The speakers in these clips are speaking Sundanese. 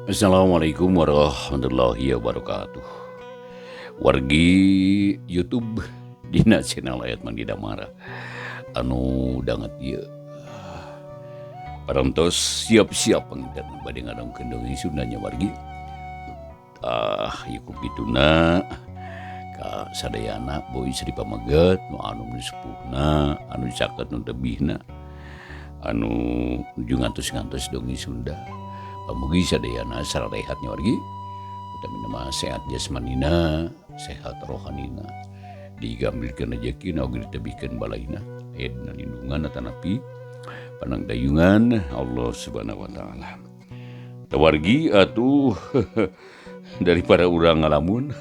Assalamualaikum warahmatullahi wabarakatuh. Wargi YouTube dina channel Ayat Mandi Damara anu danget ieu. Parantos siap-siap panginten bade ngadongkeun dongeng Sundanya wargi. Tah ieu ku kituna ka sadayana boy Sri Pameget nu anu nu sepuhna, anu caket nu tebihna, anu nuju ngantos-ngantos dongeng Sunda. Pamugi sadayana sararehat nya wargi, utamina mah sehat jasmanina, sehat rohanina, digambilkeun rejekina oge ditebihkeun balaina, aya dina lindungan atanapi panangtayungan Allah Subhanahu wa taala. Tah wargi atuh daripada urang ngalamun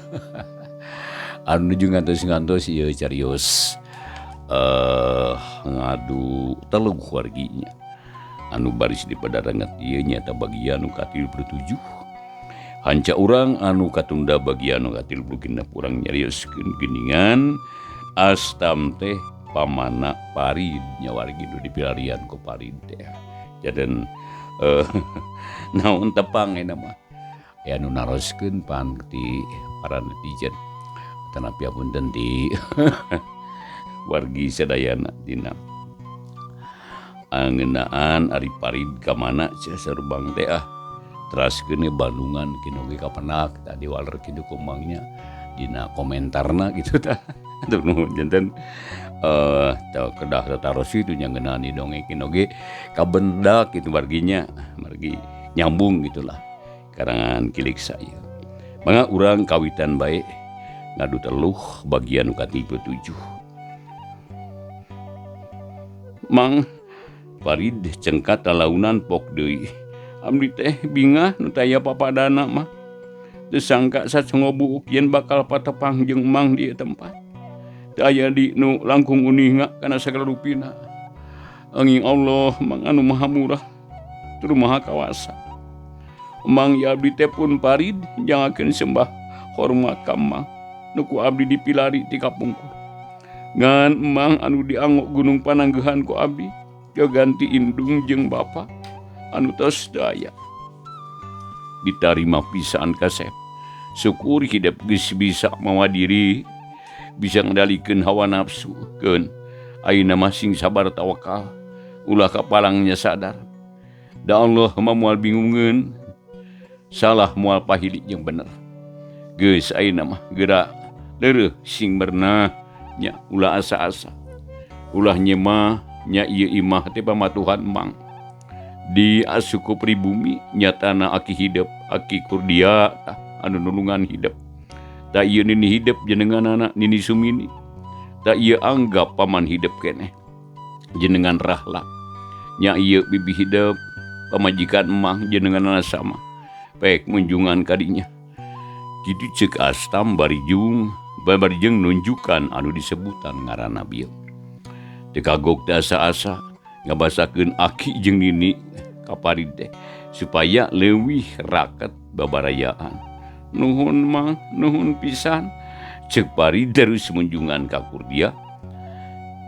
anu nuju ngantos-ngantos ieu carios ngadu teluk warginya. Anu baris di padarangat ieu nyaeta bagian nu ka-37. Hanca urang anu katunda bagian nu ka-36 urang nyarioskeun geuningan Astam teh pamana Parid nya wargi nu dipilarian ku Parid teh. Jaden naon tepang eta mah. Aya nu naroskeun pan ti para netizen. Tanapi apunten ti wargi sadayana dina angeunaan ari Parid ka mana sia Serbang teh ah. Teraskeun Bandungan kinu ge kapenak tadi waler kitu kumangnya dina komentarna gitu tah. Atur nuhun janten teu kedah tataros kitu nya ngeunaan di dongeng kinu ge kabendak kitu marginya, margi nyambung gitulah karangan kilik saya. Mangga urang kawitan bae ngadu teluh bagian nu ka-37. Mang Parid cengkat lalaunan pok deui. Abdi teh bingah nu taya papadana mah. Teu sangka sacongobuuk yen bakal patepang jeung Mang di ieu tempat. Teu aya di nu langkung uninga kana sagala rupina. Anging Allah Mang anu maha murah tur maha kawasa. Mang ya abdi teh pun Parid jangakeun sembah hormat ka Mang nu ku abdi dipilari ti kapungkur. Ngan Mang anu dianggo gunung pananggehan ku abdi gaganti indung jeung bapa anu tos daya. Ditarima pisan kasep. Syukur hidep geus bisa mawa diri, bisa ngendalikeun hawa nafsu keun. Ayeuna mah sing sabar tawakal, ulah kapalangnya sadar. Da Allah mah moal bingungeun, salah moal pahili jeung bener. Geus ayeuna mah geura leureuh sing bernah nya ulah asa-asa. Ulah nyemah nya ieu imah teh pamatuhan Mang. Di asuku pribumi nyatana aki hidep, aki Kurdia tah anu nulungan hidep. Ta ieu nini hidep jenenganana nini Sumini. Ta ieu anggap paman hidep keneh jenengan Rahla. Nya ieu bibi hidep pamajikan Mang jenenganana sama. Pek munjungan kadinya. Kitu ceuk Astam barijung barijeng nunjukan anu disebutan ngaranna bieu. Teu kagok teh asa-asa ngabasakeun aki jeung nini ka Parid teh supaya leuwih raket babarayaan. Nuhun Mang, nuhun pisan. Ceuk Parid terus munjungan ka Kurdia.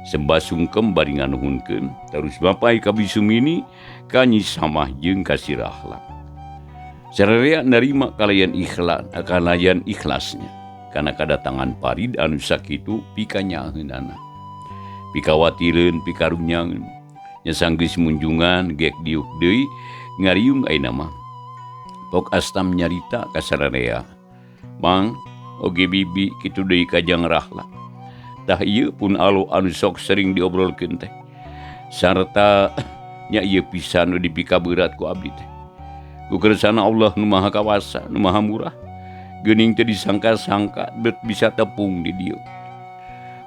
Sembah sungkem bari nganuhunkeun terus bapai ka Bi Sumini ka Nyi Samah jeung ka si Rahla. Sararea narima kalayan ikhlas, kalayan ikhlasnya kana kadatangan Parid anu sakitu pikanyaheunana. Pikawatireun pikarunyangeun nya sanggeus munjungan gek diuk deui ngariung ayeuna mah. Pok Astam nyarita ka sararea. Mang oge bibi kitu deui ka Jang Rahla. Tah ieu pun alo anu sok sering diobrolkeun teh. Sarta nya ieu pisan nu dipikaberat ku abdi teh. Ku kersana Allah nu maha kawasa, nu maha murah. Geuning teh disangka-sangka bet bisa tepung di dieu.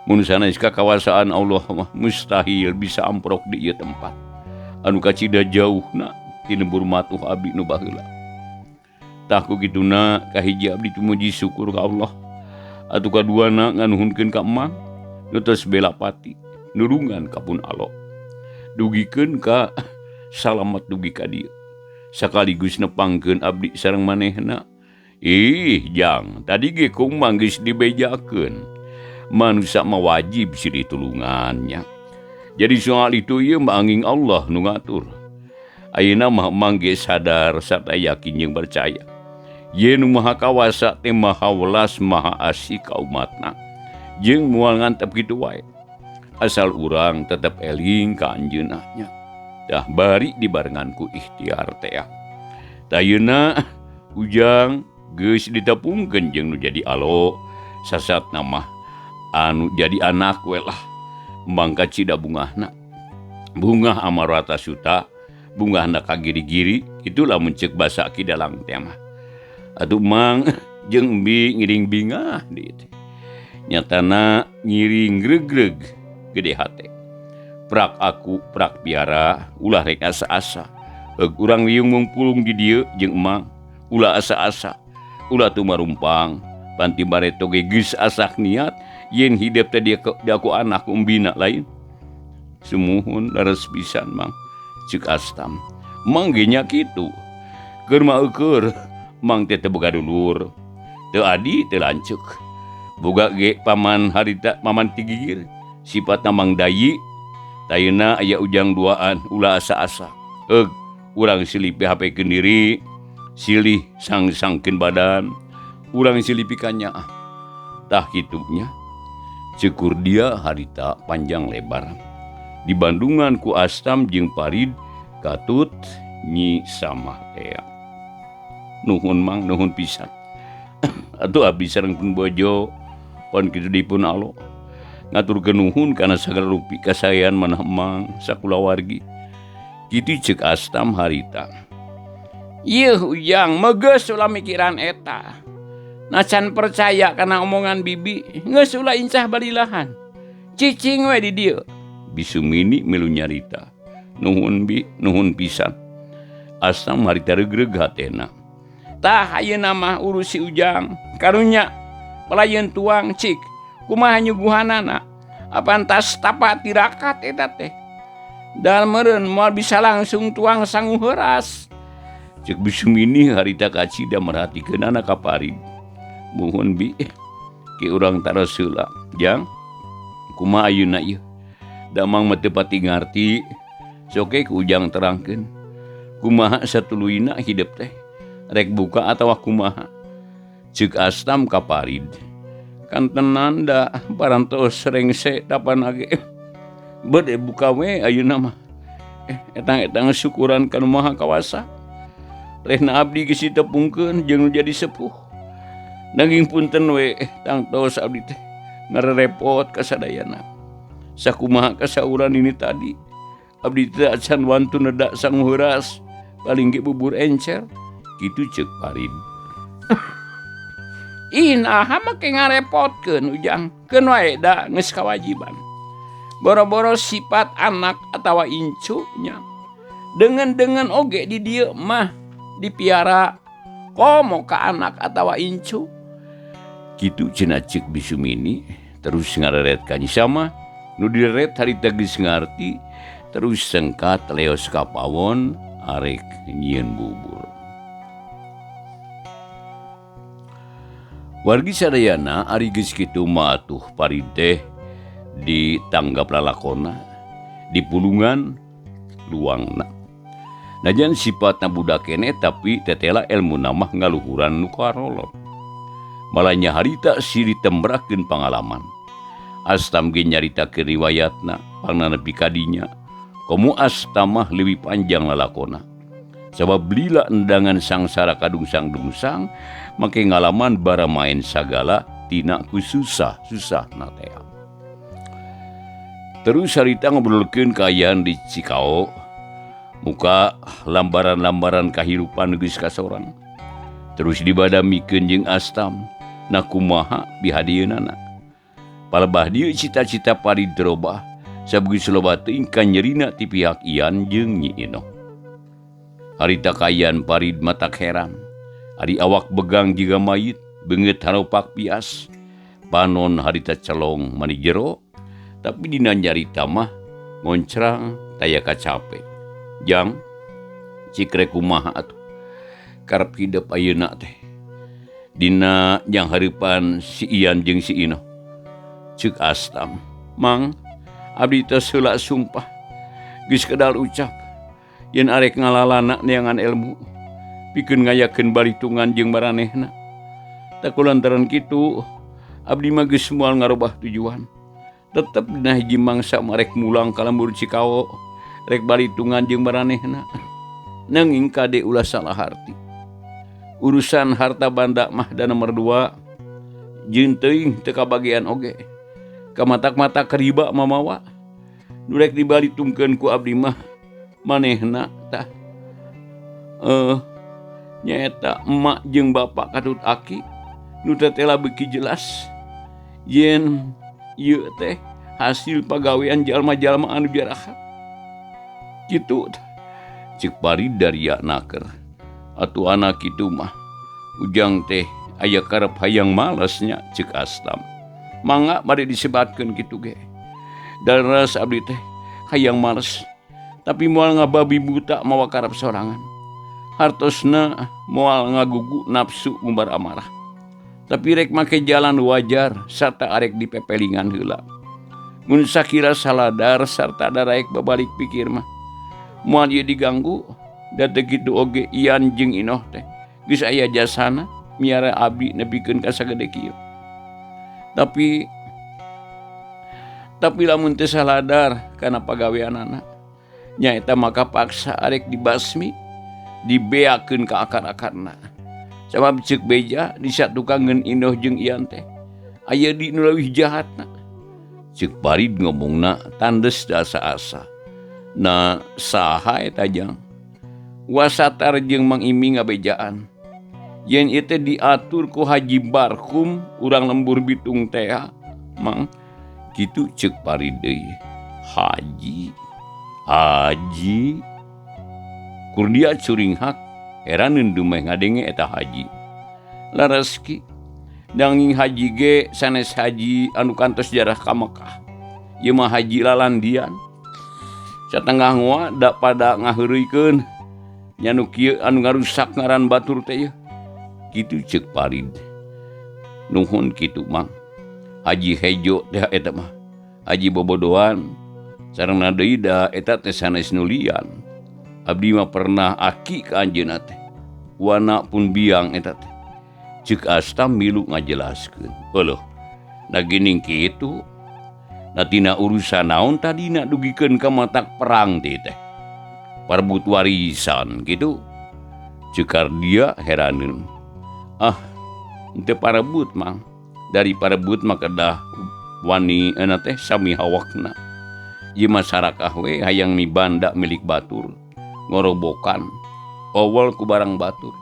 Mun sanes kakawasaan Allah mah mustahil bisa amprok di ieu tempat. Anu kacida jauhna ti lembur matuh abdi nu baheula. Tah ku kituna kahiji abdi tumuji syukur ka Allah. Atuh kaduana nganuhunkeun ka Emang nu tos bela pati nulungan ka pun alo. Dugikeun ka salamet dugi ka dieu. Sakaligus nepangkeun abdi sareng manehna. Ih, Jang, tadi ge ku Mang geus dibejakeun. Manusia mah wajib silih tulungannya. Jadi soal itu ieu mah anging Allah nu ngatur. Ayeuna mah Mang ge sadar sarta yakin jeung percaya yen Nu Maha Kawasa teh Maha Welas Maha Asih ka umatna jeung moal ngantep kitu wae asal urang tetep eling ka anjeunna nya. Tah bari dibarengan ku ikhtiar teh. Tah ayeuna Ujang geus ditepungkeun jeung nu jadi alo sasatna mah anu jadi anak we lah mangka cida bungahna. Bungah amarwata suta bungahna ka giri-giri kitu lamun ceuk basa Ki Dalang teh mah. Atuh Mang jeung Embi ngiring bingah deui teh. Nyatana ngiring gregreg gede hate. Prak aku prak piara ulah rek asa-asa. Heug urang liung mungpulung di dieu jeung Emang ulah asa-asa. Ulah tumarumpang panti bareto ge geus asak niat yen hidep teh dia ku anak ku embina lain. Sumuhun leres pisan Mang ceuk Astam. Mang ge nya kitu. Keur mah eueur Mang teh teu boga dulur. Teu adi teu lanceuk. Boga ge paman harita paman ti gigir sipatna Mang Dayi. Tayeuna aya Ujang duaan ulah asa-asa. Heug urang silih PHP-keun diri, silih sang-sangkeun badan, urang silih pikanyaah. Tah kitu nya. Ceuk dia harita panjang lebar. Di Bandungan ku Astam jeung Parid katut Nyi Samah tea. Nuhun Mang, nuhun pisan. Atuh abdi sareng pun bojo pon kitu dipun alo. Ngaturkeun nuhun kana sagala rupi kasaean manah Mang sakulawargi. Kitu ceuk Astam harita. Yeuh Ujang megeus ulah mikiran eta. Nacan percaya kana omongan bibi, geus ulah incah balilahan. Cicing we di dieu. Bisumini milu nyarita. Nuhun bi, nuhun pisan. Astam harita regreg hatena. Tah ayeuna mah urus si Ujang. Karunya pelayeun tuang cik. Kumaha nyuguhanana? Apan tas tapa tirakat eta teh. Dan meureun moal bisa langsung tuang sangu heuras. Ceuk Bisumini harita kacida merhatikeunana ka Parid. Muhun bi, ki urang taros heula. Jang, kumaha ayeuna ieu? Damang mah teu pati ngarti. Soke ku Ujang terangkeun. Kumaha satuluyna hidep teh? Rek buka atawa kumaha? Ceuk Astam ka Parid. Kantenan da parantos rengse tapan age. Bade buka we ayeuna mah. Etang-etang syukuran ka Nu Maha Kawasa. Rehna abdi geus ditepungkeun jeung nu jadi sepuh. Nanging punten we tangtos abdi teh ngarerepot ka sadayana. Sakumaha kasauran ini tadi. Abdi teh acan wantun nedak sangu heuras paling ge bubur encer. Kitu ceuk Parid. Ih naha make ngarepotkeun Ujang. Keun wae da geus kawajiban. Boro-boro sifat anak atawa incunya. Dengan-dengan oge di dieu mah dipiara komo ka anak atawa incu. Kitu cenah ceuk Bisumini terus ngareret ka Nyi Samah. Nu direret harita geus ngarti terus sengkat leos ka pawon arek nyieun bubur. Wargi sadayana ari geus kitu mah atuh Parid teh ditanggap lalakona di pulungan luangna. Najan sifatna budak keneh tapi tetela elmuna mah ngaluhuran nu karolot. Malanya harita si ditembrakeun pangalaman. Astam ge nyaritakeun riwayatna pangna nepi ka dinya. Komo Astam mah leuwih panjang lalakona. Sabab lila endangan sangsara kadungsang-dungsang make ngalaman bara main sagala tina ku susah-susahna teh. Terus harita ngobrolkeun kaayaan di Cikao. Muka lambaran-lambaran kahirupan geus kasorang. Terus dibadamikeun jeung Astam. Na kumaha pihadieunana. Palebah dieu cita-cita Parid robah sabgeus loba teuing kanyerina ti pihak Ian jeung Nyi Inoh. Harita kaayaan Parid matak heran. Ari awak begang jiga mayit, beungeut haropak pias. Panon harita celong mani jero, tapi dina nyarita mah ngoncrang taya kacape. Jang, cik rek kumaha atuh. Karep hidep ayeuna teh. Dina jang hareupan si Ian jeung si Inoh. Ceuk Astam, Mang, abdi teh heula sumpah. Geus kedal ucap. Yen arek ngalalana neangan ilmu pikeun ngayakeun balitungan jeung maranehna. Tak kulantaran kitu abdi mah geus moal ngarobah tujuan. Tetep dina hiji mangsa marek mulang ka lembur Cikao rek balitungan jeung maranehna. Nanging kade ulah salah harti. Urusan harta banda mah da nomor 2 jeung teuing teu kabagian oge. Kamatak-mata keriba mamawa. Nu rek dibalitungkeun ku abdi mah manehna tah. Nyaeta emak jeung bapak katut aki nu tetela beuki jelas yen ieu teh hasil pagawean jalma-jalma anu jarahat. Kitu tah. Cek Parid daria naker. Atuh anak kitu mah ujang teh aya karep hayang malesnya cek Astam. Mangga bade disebatkeun kitu ge. Daras abdi teh hayang males tapi moal ngababi buta mawa karep sorangan. Hartosna moal ngagugu nafsu ngumbar amarah. Tapi rek make jalan wajar sarta arek dipepelingan heula. Mun sakira saladar sarta daraek babalik pikir mah moal ieu diganggu da teu kitu oge Ian jeung Inoh teh geus aya jasana miara abdi nepikeun ka sagede kieu. Tapi lamun teu saladar kana pagaweanana nyaeta maka paksa arek dibasmi dibeakeun ka akar-akarna. Sabab ceuk beja disatukangeun Inoh jeung Ian teh aya di nu leuwih jahatna. Ceuk Parid ngomongna tandes asa-asa. Na saha eta jang? Wasatar jeung Mang Iming ngabejaan. Yen ieu teh diatur ku Haji Barkum urang lembur Bitung teh, Mang. Kitu ceuk Parid deui. Haji, Haji. Kurdia curinghak heraneun dumeh ngadenge eta haji. Laras ki danging haji ge sanes haji anu kantos jarah ka Mekah. Ieu mah haji lalandian. Satengah ngoa da pada ngaheureuykeun nya nu kieu anu ngarusak ngaran batur teh ieu. Kitu ceuk Parid. Nuhun kitu Mang. Haji Hejo teh eta mah. Haji bobodoan sareng deui da eta teh sanes nu lian. Abdi mah pernah aki ka anjeunna teh. Wana pun biang eta teh. Ceuk Astam milu ngajelaskeun. Euleuh, na geuning kitu. Na tina urusan naon tadina dugikeun ka matak perang teh teh. Parebut warisan kitu. Ceuk Kardia heraneun. Ah, teu parebut Mang. Dari parebut mah kedah wani euna teh sami hawakna. Ieu mah sarakah we hayang mibanda milik batur. Ngorobokan owol ku barang batur.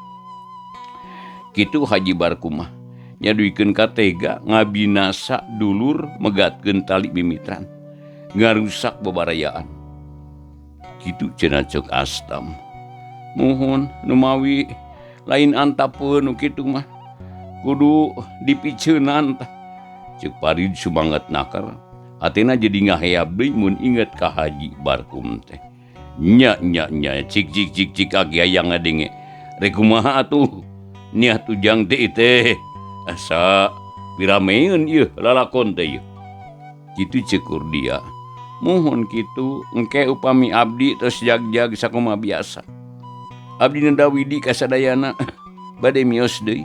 Kitu Haji Barkumah nyaduikeun ka tega ngabinasa dulur megatkeun tali mimitran ngarusak bebarayaan. Kitu cenah ceuk Astam. Muhun numawi lain antapeun nu kitu mah kudu dipiceunan tah. Ceuk Parid sumanget nakar. Atina jadi ngaheab deui mun inget ka Haji Barkum teh. Nya nya nya cik cik cik cik aki hayang ngadenge. Rek kumaha atuh? Niat ujang teh teh asa pirameun ieu lalakon teh ieu. Kitu ceuk Kurdia. Muhun kitu engke upami abdi tos jag-jag sakumaha biasa. Abdi nenda widi ka sadayana bade mios deui.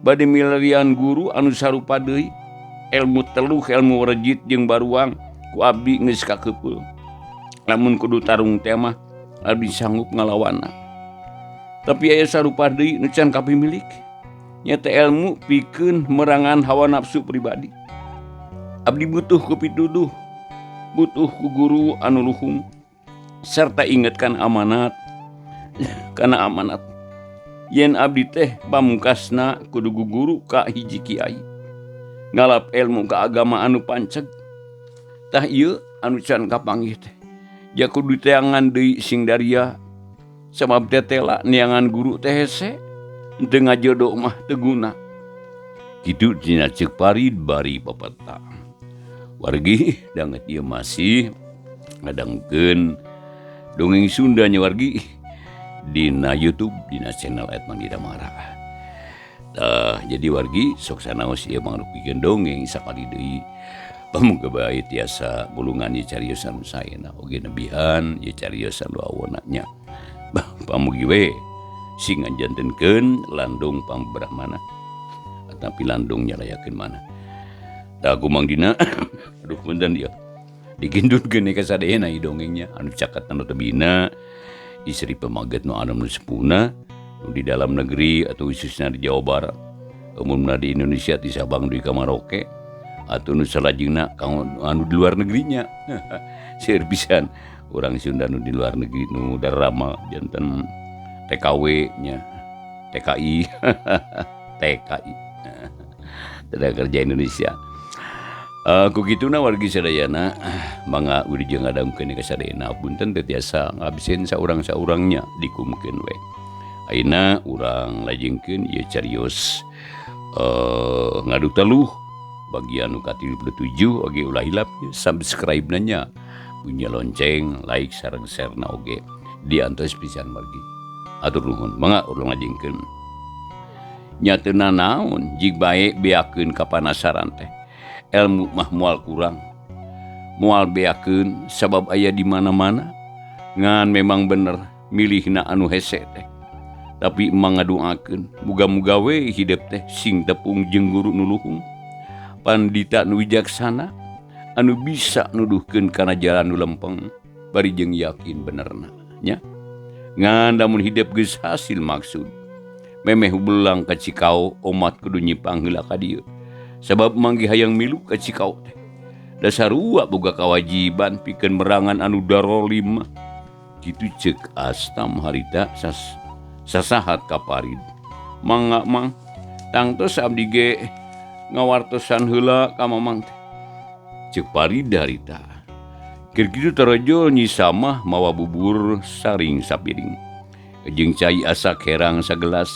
Bade milarian guru anu sarupa deui. Ilmu teluh, ilmu rejit jeung baruang ku abdi geus kakeupeuh. Lamun kudu tarung teh mah abdi sanggup ngalawana. Tapi aya sarupa deui nu can kapimilik. Nyata ilmu pikeun merangan hawa nafsu pribadi. Abdi butuh ku pituduh, butuh ku guru anu luhung serta ingetkan amanat kana amanat. Yen abdi teh pamungkasna kudu guguru ka hiji kiai. Ngalap ilmu keagamaan anu panceg. Tah ieu anu can kapanggih teh. Ja kudu diteangan deui sing daria. Sabab tetela neangan guru teh hese. Teu ngajodoh mah teu guna. Kitu dina ceuk Parid bari papeta. Wargi danget ieu masih ngadangkeun dongeng Sunda nya wargi dina YouTube dina channel @mandidamara. Tah jadi wargi sok sanaos ieu mangrupikeun dongeng sakali deui. Pamuga bae tiasa bulungan ieu cariosan nu saena oge nebihan ieu cariosan nu awona nya. Pamugi we sing ngajantenkeun landung pangbrahmana tapi landung nyalayakeun mana. Tah ku Mang Dina aduh punten ieu digindunkeun ka sadayana ieu dongengnya anu caket anu tebina istri pemaget nu anu sepuna nu di dalam negeri atau khususnya di Jawa Barat umumna di Indonesia di Sabang di Maroke atau nu salajengna anu di luar negerinya. Seueur pisan urang Sunda nu di luar negeri nu darama janten TKW nya TKI TKI Tenaga Kerja Indonesia. Ku kituna wargi sadayana mangga wilujeng ngadamkeun ka sadayana punten teu tiasa ngabsen saurang-saurangnya dikumkeun we. Ayeuna urang lajengkeun ieu carios ngadu teluh bagian nu ka-37 oge ulah hilap subscribe nya bunyi lonceng like sareng share na oge diantos pisan wargi. Atur nuhun mangga urang lajengkeun. Nya teu nanaon jig bae beakeun ka panasaran teh. Ilmu mah moal kurang moal beakeun sabab aya di mana-mana ngan memang bener milihna anu hese teh tapi emang ngadoakeun muga-muga we hidup teh sing tepung jeung guru nu luhung pandita nu wijaksana anu bisa nuduhkeun kana jalan nu lempeng bari jeung yakin benerna nya ngan lamun hidup geus hasil maksud memeh belang ka Cikao omat kudu nyipang heula ka dieu sabab manggih hayang milu ka Cikao teh dasarua boga kawajiban pikeun merangan anu darolim kitu ceuk Astam harita sasahat ka Parid mangga mang tangtos abdi ge ngawartosan heula ka mamang teh ceuk Parid harita keur kitu tarojol Nyi Samah mawa bubur saring sapiring jeung cai asak herang sagelas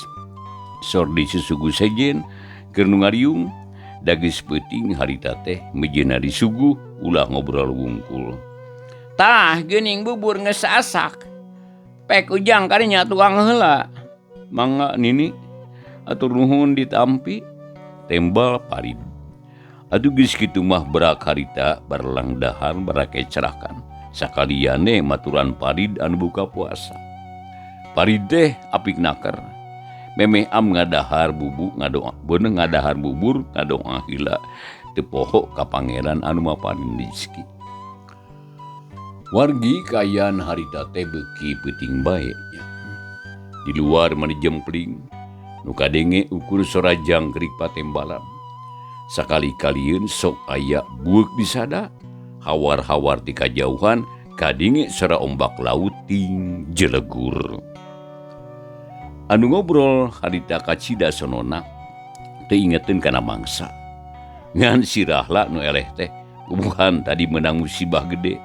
sordi susugu sejen keur nu ngariung dagis peuting harita teh mejeuna disuguh ulah ngobrol wungkul. Tah geuning bubur geus asak. Pek Ujang kadinya tukang heula. Mangga nini atur nuhun ditampi tembal Parid. Atuh geus kitu mah berak harita barlang dahar barake cerakan. Sakaliane maturan Parid anu buka puasa. Parid teh apik naker. Memeh am ngadahar bubur ngadoa beuneu ngadahar bubur ngadoa heula teu poho ka pangeran anu maparin rezeki. Wargi kaayaan harita teh beuki peuting bae nya. Di luar mani jempling nu kadenge ukur sora jangkrik patembalan. Sakali-kalieun sok aya bueuk disada hawar-hawar ti kajauhan kadenge sora ombak laut ting jelegur. Anu ngobrol harita kacida sonona teu ingeteun kana mangsa. Ngan sirahla nu eleh teh bukan tadi menang musibah gede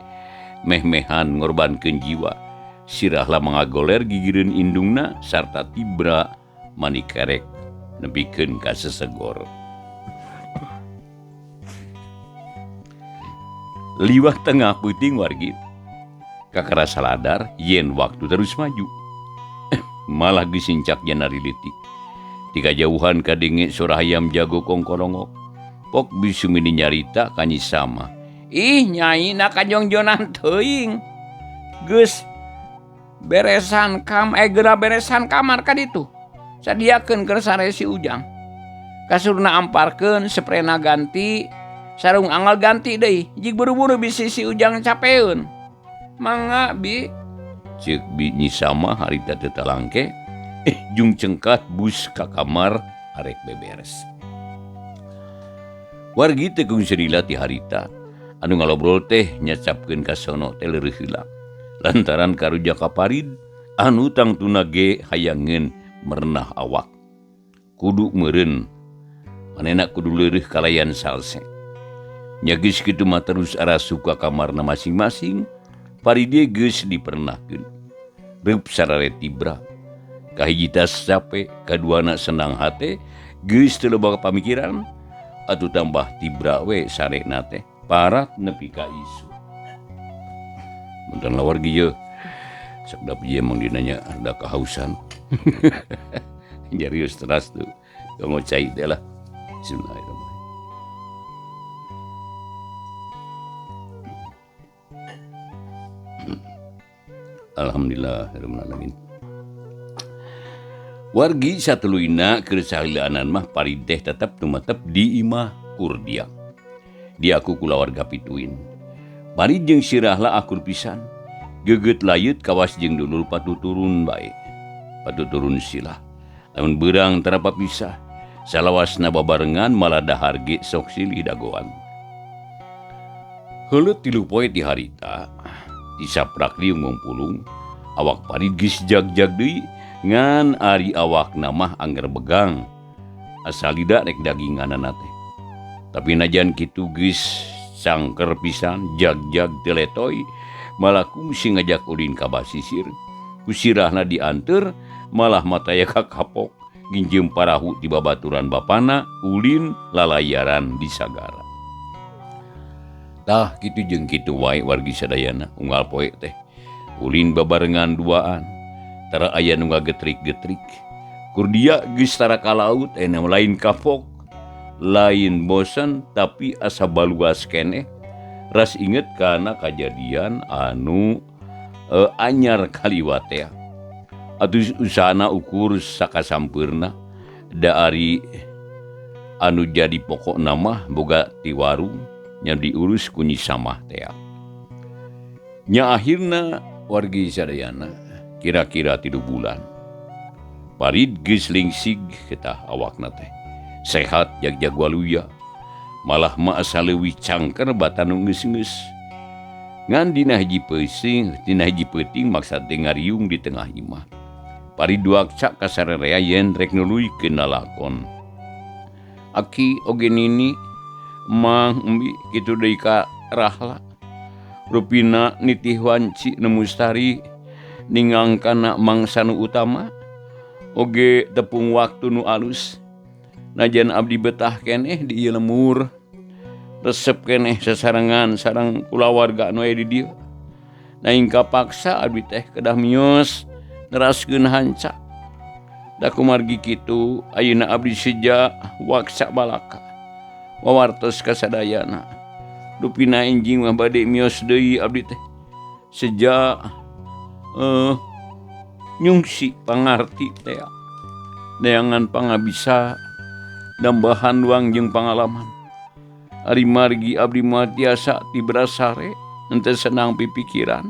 meh-mehan ngorbankeun jiwa. Sirahla mangagoler gigireun indungna sarta tibra manikerek nepikeun ka sesegor. Liwah tengah peuting wargi kakara saladar yen waktu terus maju. Malah gisincak janari leutik. Ti kajauhan kadenge sora hayam jago kongkorongok. Pok bisu mini nyarita ka Nyi Samah. Ih nyai na kajongjonan teuing. Geus beresan kam geura beresan kamar ka ditu. Sadiakeun keur sare si Ujang. Kasurna amparkeun, sprena ganti, sarung anggal ganti deui. Jig buru-buru bisi si Ujang capeun. Mangga bi. Ceuk bi Nyi Samah harita teu talangke jung cengkat bus ka kamar arek beberes. Wargi teu kungsi lila ti harita anu ngalobrol teh nyacapkeun ka sono teh leureih heula lantaran karuja ka Parid anu tangtuna ge hayangeun merenah awak. Kudu meureun manehna kudu leureih kalayan salse. Nya geus kitu mah terus arasup ka kamarna masing-masing. Parid geus dipernahkeun. Reup sarare tibra. Kahiji tas cape, kaduana senang hate, geus teu loba pamikiran atuh tambah tibra we sarena teh parat nepi ka isu. Punten lawar ge yeuh. Sok da ieu mang dinanya rada kahausan. Jarius teras tuh. Kamu cai teh lah. Bismillahirrahmanirrahim. Alhamdulillah rabbil alamin. Wargi satuluyna keur sahilaanan mah Parid teh tetep tumetep di imah Kurdia. Diaku kulawarga pituin. Parid jeung si Rahla akur pisan. Geget layut kawas jeung dulur patuturun bae. Patuturun silah. Lamun beurang tara papisah. Salawasna babarengan malah dahar ge sok silih dagoan. Heuleut 3 poe ti harita, disaprak liung ngumpulung, awak Parid geus jag-jag deui. Ngan ari awakna mah angger begang asal lida rek daginganana teh. Tapi najan kitu geus sangker pisan jag-jag teletoy malah kungsi ngajak ulin ka basisir. Ku sirahna dianteur malah mataya kakapok nginjem parahu ti babaturan bapana ulin lalayaran di sagara. Tah kitu jeung kitu wae wargi sadayana unggal poe teh ulin babarengan duaan. Tara aya nu ngagetrik-getrik. Kurdia geus tara ka laut ena lain kapok, lain bosan tapi asa baluas keneh. Ras inget kana kajadian anu anyar kaliwat teh. Atuh usahana ukur sakasampeurna da ari anu jadi pokokna mah boga ti warung nya diurus ku Nyi Samah teh. Nya akhirna wargi sadayana kira-kira 3 bulan. Parid geus lingsig ketah awakna teh. Sehat jag-jag waluya. Malah mah asa leuwih cangker batan nu geus-geus. Ngan dina hiji peuting, dina hiji peuting maksad teh ngariung di tengah imah. Parid wakca kasarerea yen rek nuluykeun lalakon. Aki oge nini mang embi kitu deui ka Rahla. Rupina nitih wanci nu mustari ningang kana mangsa nu utama oge tepung waktu nu alus. Najan abdi betah keneh di ieu lemur resep keneh sasarengan sareng kulawarga nu aya di dieu. Naing kapaksa abdi teh kedah mios neraskeun hanca. Da kumargi kitu ayeuna abdi seja waksa balaka wawartos kasadayana. Rupina enjing mah bade mios deui abdi teh seja nyungsi pangarti teh neangan pangabisa nambahan luang jeung pangalaman. Ari margi abdi mah tiasa tibrasare henteu senang pipikiran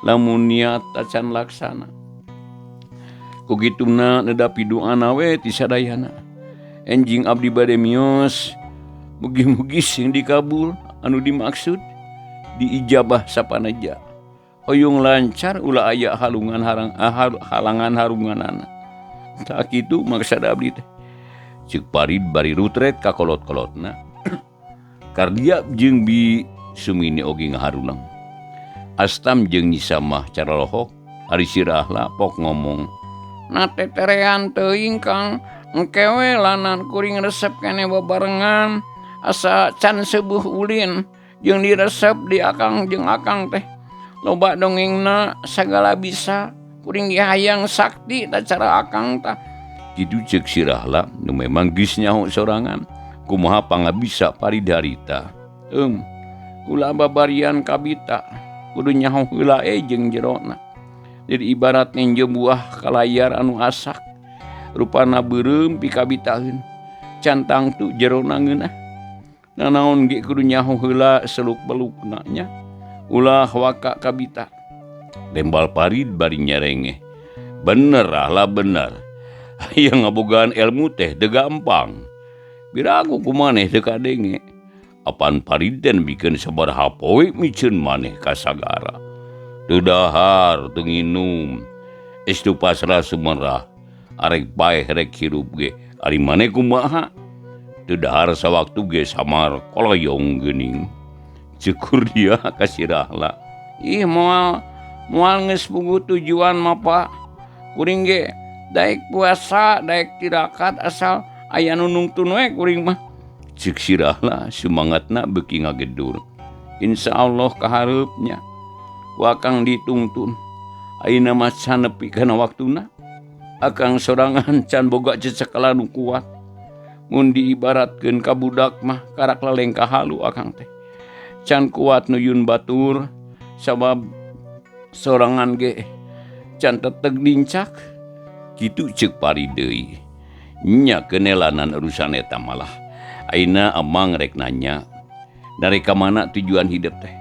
lamun niat tacan laksana. Ku kituna nedapi doana we ti sadayana. Enjing abdi bade mios mugi-mugi sing dikabul anu dimaksud diijabah sapanaja. Hoyong lancar ulah aya halungan harang, halangan harunganana. Tak kitu maksad abdi teh. Ceuk Parid bari rutret ka kolot-kolotna. Kardia jeung Bi Sumini oge ngaharuleng. Astam jeung Nyi Samah cara lohok ari si Rahla pok ngomong. Na teterean teuing Kang, engke we lanan kuring resep keneh babarengan asa can seubuh ulin jeung diresep di akang jeung akang teh. Loba dongengna sagala bisa kuring hayang sakti ta cara akang tah. Kitu ceuk si Rahla nu memang geus nyaho sorangan kumaha pangabisa Parid harita. Ulah babarian kabita kudu nyaho heula jeung jerona. Jadi ibarat ninjo buah kalayar anu asak rupana beureum pikabitaeun cantang tu jerona ngeunah. Nanaon ge kudu nyaho heula seluk-belukna nya. Ulah waka kabita. Tembal Parid bari nyerengeh. Bener lah bener. Hayang ngabogaan ilmu teh teu gampang. Biraku kumaneh teu kadenge. Apan Parid teh bikeun sabaraha poe miceun maneh ka sagara. Teu dahar, teu nginum. Estu pasrah sumerah. Arek paeh rek hirup ge. Ari maneh kumaha? Teu dahar sawaktu ge samar koloyong geuning. Cukur dia ka si Rahla. Ih moal moal geus puguh tujuan mah Pak. Kuring ge daek puasa, daek tirakat asal aya nu nungtun we kuring mah. Ceuk si Rahla sumangatna beuki ngagedur. Insyaallah kahareupnya ku akang ditungtun. Ayeuna mah can nepi kana waktuna. Akang sorangan can boga cecekelan nu kuat. Mun diibaratkeun ka budak mah karak lalengkah halu akang teh. Can kuat nuyun batur sabab Sorangan ge can teteg nincak. Kitu ceuk Parid deui. Nya kenelanan urusan eta malah. Ayeuna amang rek nanya, dari ka mana tujuan hidup teh?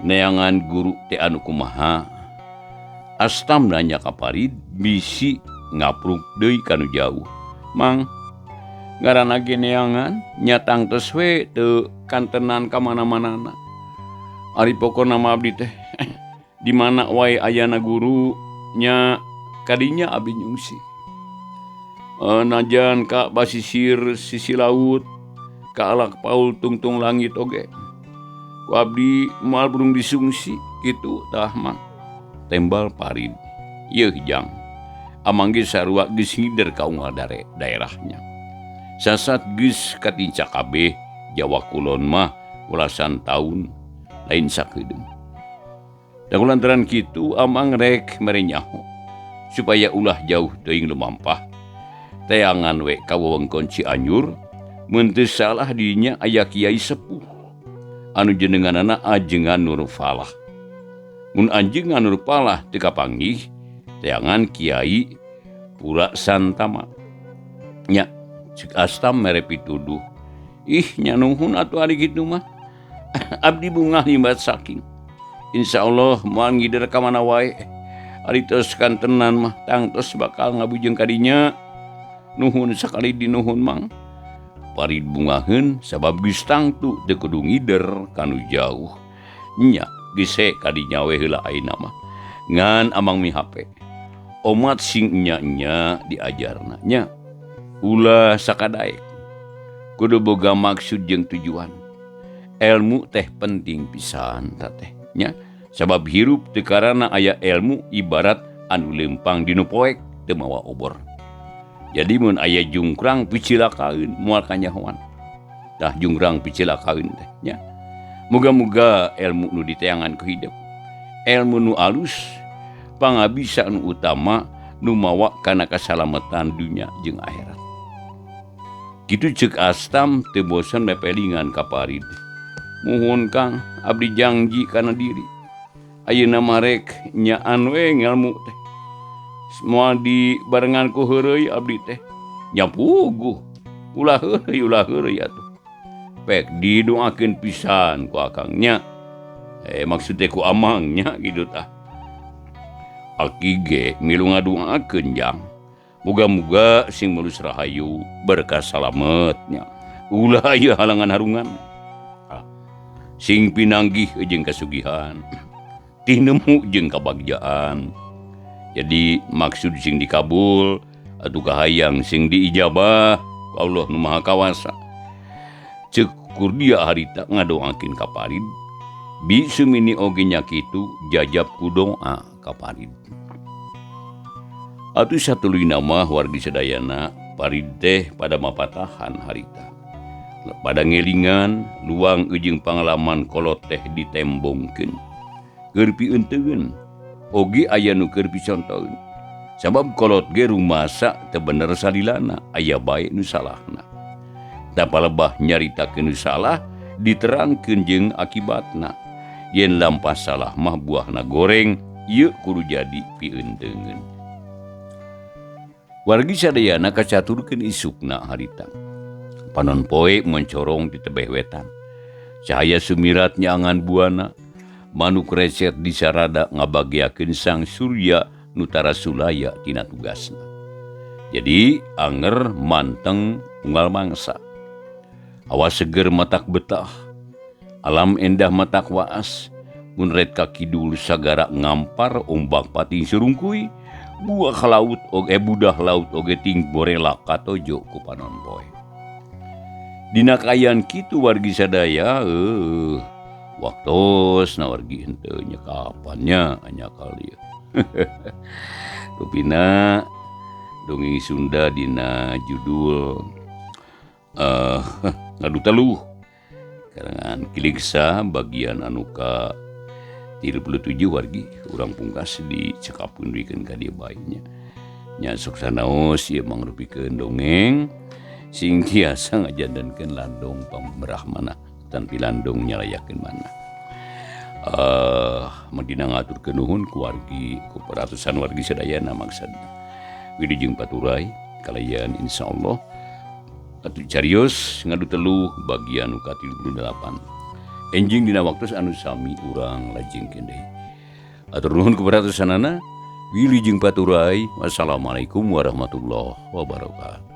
Neangan guru teh anu kumaha? Astam nanya ka Parid bisi ngapruk deui kanu jauh. Mang, ngaranna ge neangan nya tangtos we teu kantenan ka mana-manana. Ari pokona mah abdi teh di mana wae ayana guru nya kadinya abdi nyungsi. Najan ka basisir sisi laut, ka alak paul tungtung langit oge. Ku abdi moal burung disungsi kitu tah mah. Tembal Parid. Yeuh jang. Amang ge sarua geus ngider ka unggal daerahnya. Sasat geus katinca kabeh Jawa Kulon mah welasan taun lain sakedeung. Da kulantaran kitu amang rek mere nyaho supaya ulah jauh teuing lumampah. Teangan we ka wewengkon Cianjur mun teu salah dirinya aya kiai sepuh anu jenenganana Ajengan Nur Falah. Mun Ajengan Nur Falah teu kapanggih teangan Kiai Pura Santama. Nya cek Astam mere pituduh. Ih nya nuhun atuh ari kitu mah. Abdi bungah nimbat saking. Insyaallah moal ngider ka mana wae. Ari tos kantenan mah tangtos bakal ngabujeng ka dinya. Nuhun sakali dinuhun mang. Parid bungaheun sabab geus tangtu teu kudu ngider kanu jauh. Nya geus he ka dinya we heula ayeuna mah. Ngan amang mihape. Omat sing nya-nya diajarna nya. Ulah sakadaek. Kudu boga maksud jeung tujuan. Ilmu teh penting pisan ta teh nya. Sabab hirup teu karana aya ilmu ibarat anu leumpang dinu poek teu mawa obor. Jadi mun aya jungkrang picilakaeun moal kanyahoan. Tah jungkrang picilakaeun teh nya. Muga-muga ilmu nu diteangan ku hidup. Ilmu nu alus pangabisa nu utama nu mawa kana kasalamatan dunya jeung akhirat. Kitu ceuk Astam teu bosen mepelingan ka Parid. Muhun Kang, abdi jangji kana diri. Ayeuna mah rek nyaan we ngelmu teh. Moal dibarengan ku heureuy abdi teh. Nya puguh. Ulah heureuy atuh. Pek didoakeun pisan ku akangnya. Maksud teh ku amangnya gitu tah. Aki ge milu ngadoakeun jang. Muga-muga sing mulus rahayu berkah salametnya. Ulah aya halangan harungan. Sing pinanggih jeung kasugihan. Tinemu jeung kabagjaan. Jadi maksud sing dikabul atuh kahayang sing diijabah ku Allah nu Maha Kawasa. Ceuk Kurdia harita ngadoakeun ka Parid. Bi Sumini oge nya kitu jajab ku doa ka Parid. Atuh satuluyna mah wargi sadayana Parid teh pada mapatahan harita. Pada ngelingan luang jeung pangalaman kolot teh ditembongkeun. Keur pieunteueun oge aya nu keur picontoeun. Sabab kolot ge rumasa teu bener salilana, aya bae nu salahna. Tapa lebah nyaritakeun nu salah diterangkeun jeung akibatna. Yen lampah salah mah buahna goreng, ieu kudu jadi pieunteueun. Wargi sadayana kacaturkeun isukna harita. Panon poe mencorong di tebeh wetan. Cahaya sumirat nyangan buana, manuk recet di sarada ngabagiakeun sang surya nutara sulaya tina tugasna. Jadi anger manteng unggal mangsa. Awas seger matak betah, alam endah matak waas, mun ret ka kidul sagara ngampar ombak pating surungkuy, buah laut oge budah laut oge ting borela katojo ku panon poe. Dina kaayaan kitu wargi sadaya waktos na wargi henteu nya kapannya anya kali. Rupina dongeng Sunda dina judul Ngadu Teluh karangan Kiliksa bagian anu ka 37 wargi urang pungkas dicekapkeun duikeun ka dieu bae nya. Nya sok sanaos ieu mangrupikeun dongeng sing tiasa ngajantenkeun landong pamerah manah tanpi landong nyalayakeun manah. Madina ngaturkeun nuhun ku wargi ku peratusan wargi sadayana maksudna. Wilujeng Paturai kalayan insyaallah atuh carios ngadu telu bagian nu ka-38. Enjing dina waktu anu sami urang lajengkeun deui. Atur nuhun ku peratusanana. Wilujeng Paturai. Wassalamualaikum warahmatullahi wabarakatuh.